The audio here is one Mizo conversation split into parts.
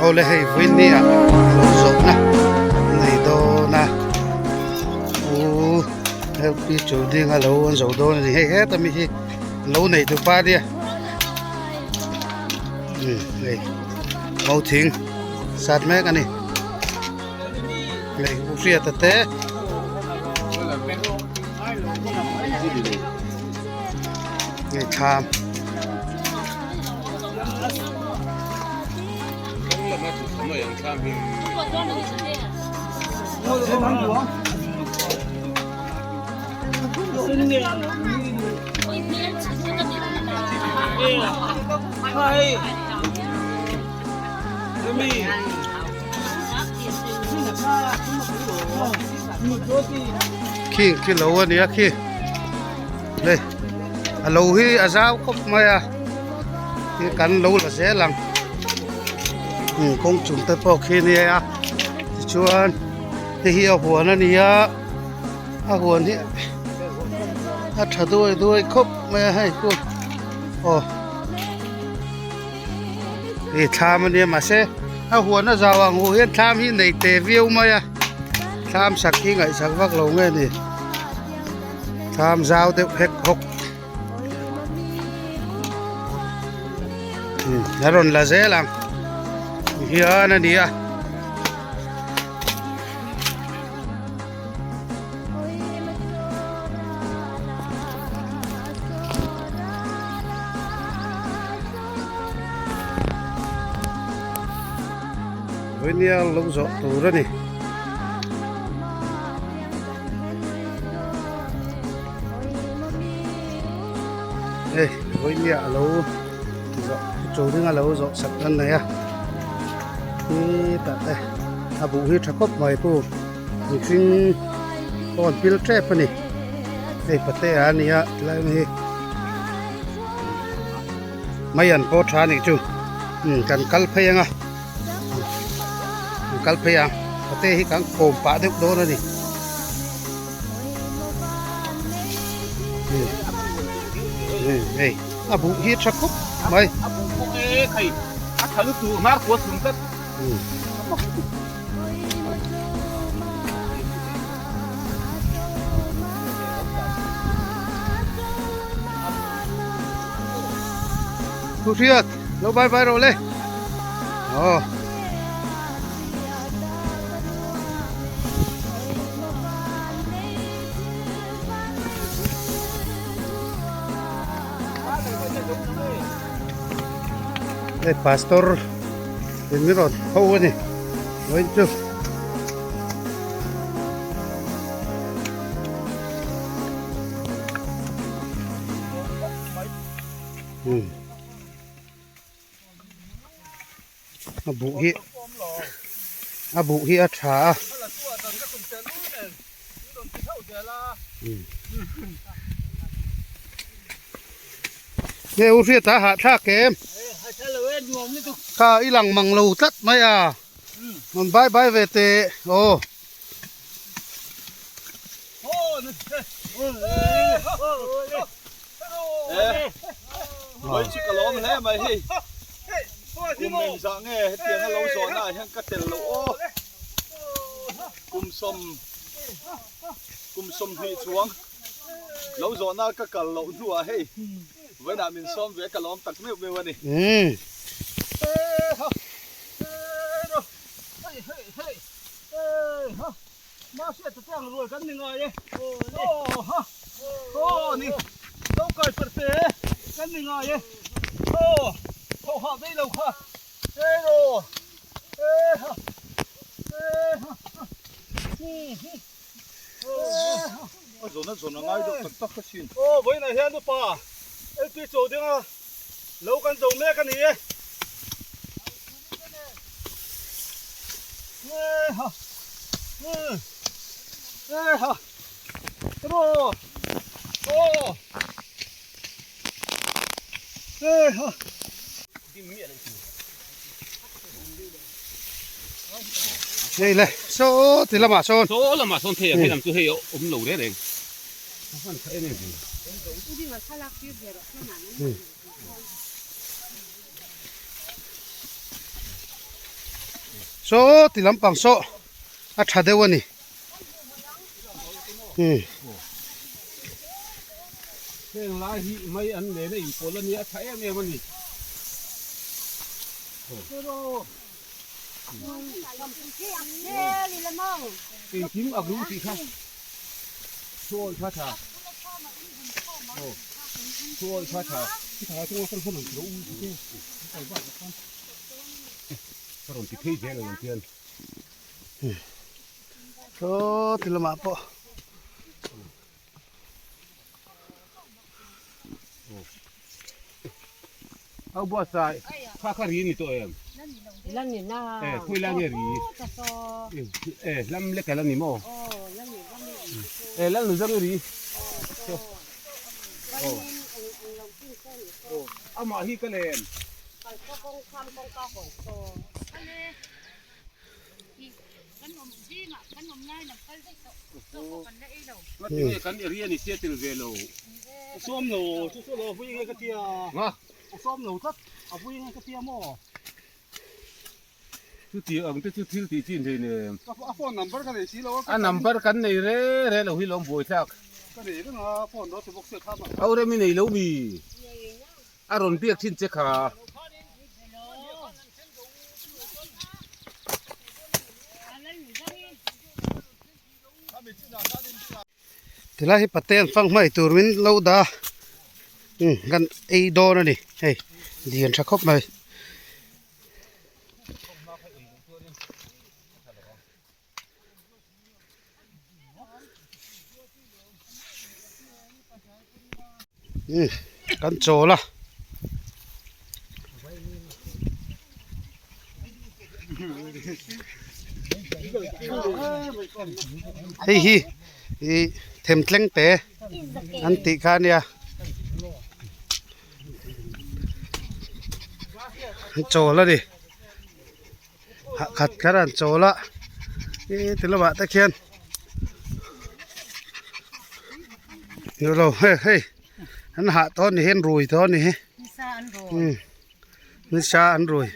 Awle hei vawiin ah lo zawhna an nei dawn a u LP Chuding a lo an zo dawn a ni hei heta mi hi lo nei tu pa nia umm hei mau thing sat mek a ni hei u hriata te. Hei thlam. Khi khi lo a nia khi hei a lo hi a zau khawp mai a hi kan lo la zel ang umm kawng chung te pawh khi nia a tichuan hei hi a huan a ni a a huan hi a tha duai duai khawp mai a hei chu aw hei thlam a nia mahse a huan a zau ang huh hian thlam hi nei te viau mai a thlam sak hi ngaihsak vak lo nge ni. Thlam zau deuh hek hawk a rawn la zel ang hian a ni a. Vawinia lo zawh tur a ni. Hei vawinia a lo zawh chaw ding a lo zawh sak an nei a hetah te a buh hi tha khawp mai pu mihring pawh an pil tep a ni hei pate a nia tilai awm hi mai an pawh tha a nih chu kan kal phei ang a. An kal phei a pate hi kan kawm pah deuh dawn a ni hei a buh hi a tha khawp mai a buh pawh e khai a tha lutuk hnar kua chhung tlat Thu hriat lo bye bye rawh le. Aw. Hei pastor in min rawn ho a ni vawiin chu. A buh hi a buh hi a tha a nge u hriat a hahthlak em kha i lang mang lo tlat mai a rawn bai bai ve teh aw. Mai chu ka lawm hle mai hei kum engzah nge hetianga lo zawhna ah hian ka tel loh aw kum sawm kum sawmhnih chuang lo zawhna ka kal loh hnuah hei vawiinah min sawm ve ka lawm tak meuh meuh a ni. Hei le saw ti lamah sawn saw lamah sawn thei a hei lam chu hei a awm lo reng reng Saw ti lampang saw a tha deuh a ni. Umm. Heng lai hi mai an nen a inpawlh a nia, a tha em em a ni. Engkim a gru tih kha thuawi kha tha aw thuawi kha tha ka rawn ti phei zel ang hian Saw ti lamah pawh. Au buatsaih kha kha ri ni tawh em? La ni na. Eh khawi lai nge ri? Eh lam lek a la ni maw? Eh lal nu zang i ri. Aw. Amah hi ka len. Ngatinge kan area ni sia tel ve lo. Sawm lo chu chu lo vui nge ka tia. Nga. Sawm lo tlat a vui nge ka tia maw. Chu ti ang te chu thil tih chin thei nen. A phone number ka nei si lo a. A number kan nei re re lo hi lawm buai thlak. Ka nei reng a phone ro ti bawk sia kha. Au rem i nei lo mi. A rawn biak thin che kha. Tilai hi paten fang hmai tur min lo dah a umm kan ei dawn a ni hei lian tha khawp mai. Umm kan chawl a. Hei hi ih themtleng te an tih kha a nia an chawl a ni. Khat khat an chawl a ih ti lamah te khian ni lo hei hei an hah tawh a ni hi an rui tawh a ni hi umm nisa an rui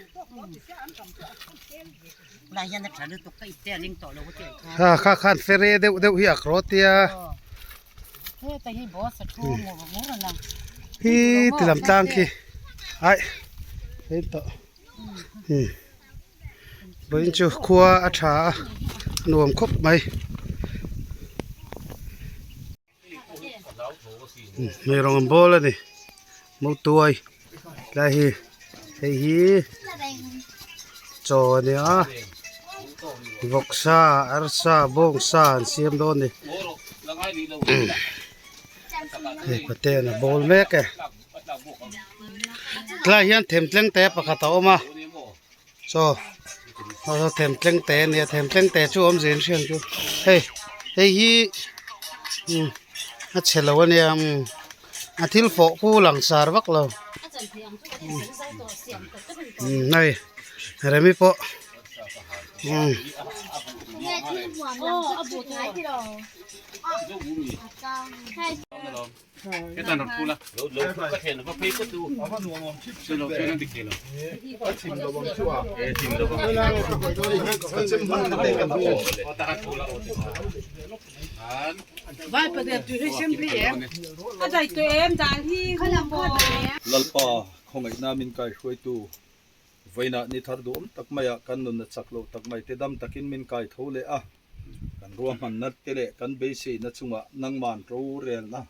ha kha khan fere deuh deuh hi a krawt tia hi ti lam tlang khi aih hei tawh. Vawiin chu khua a tha a a nuam khawp mai hmei rawng an bawl a ni mautuai tlai hi hei hi chaw a nia vawksa arsa bawngsa an siam dawn a ni hei paten a bawl mek e. Tlai hian themtleng te pakhat a awm a chaw aw themtleng te a nia themtleng te chu awm zin hriat chu hei hei hi umm a chhe lo a nia umm a thil fawh khu langsar vak lo umm hei remi pawh umm. Lalpa khawngaihna min kaihruaitu vawiinah ni thar duhawm tak maiah kan nunna chak loh tak mai te dam takin min kaitho leh a, kan ruahmanna te leh kan beiseina chungah nangman rorelna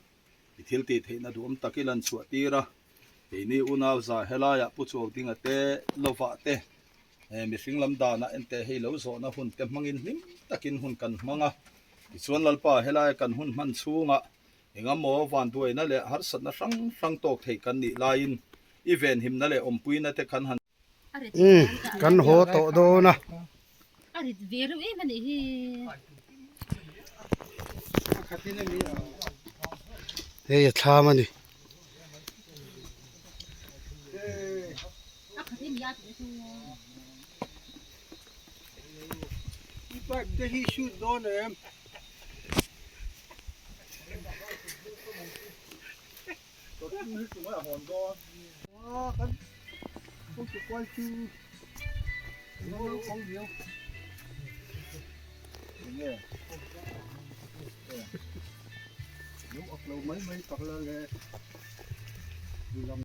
I thil tih theihna duhawm tak i lan chhuah tir a, keini unau za helaiah Pu Chuaudinga te, Lovah te, mihring lam danah ente hei lo zawhna hun te hmangin hlim takin hun kan hmang a. Tichuan Lalpa helaia kan hun hman chhungah engemaw vanduaina leh harsatna hrang hrang tawk theih kan nih laiin i venhimna leh awmpuina te kan han Umm kan haw tawh dawn a. Hei a thlam a ni. Enge? Lo ak lo mai mai tak la nge. Lam.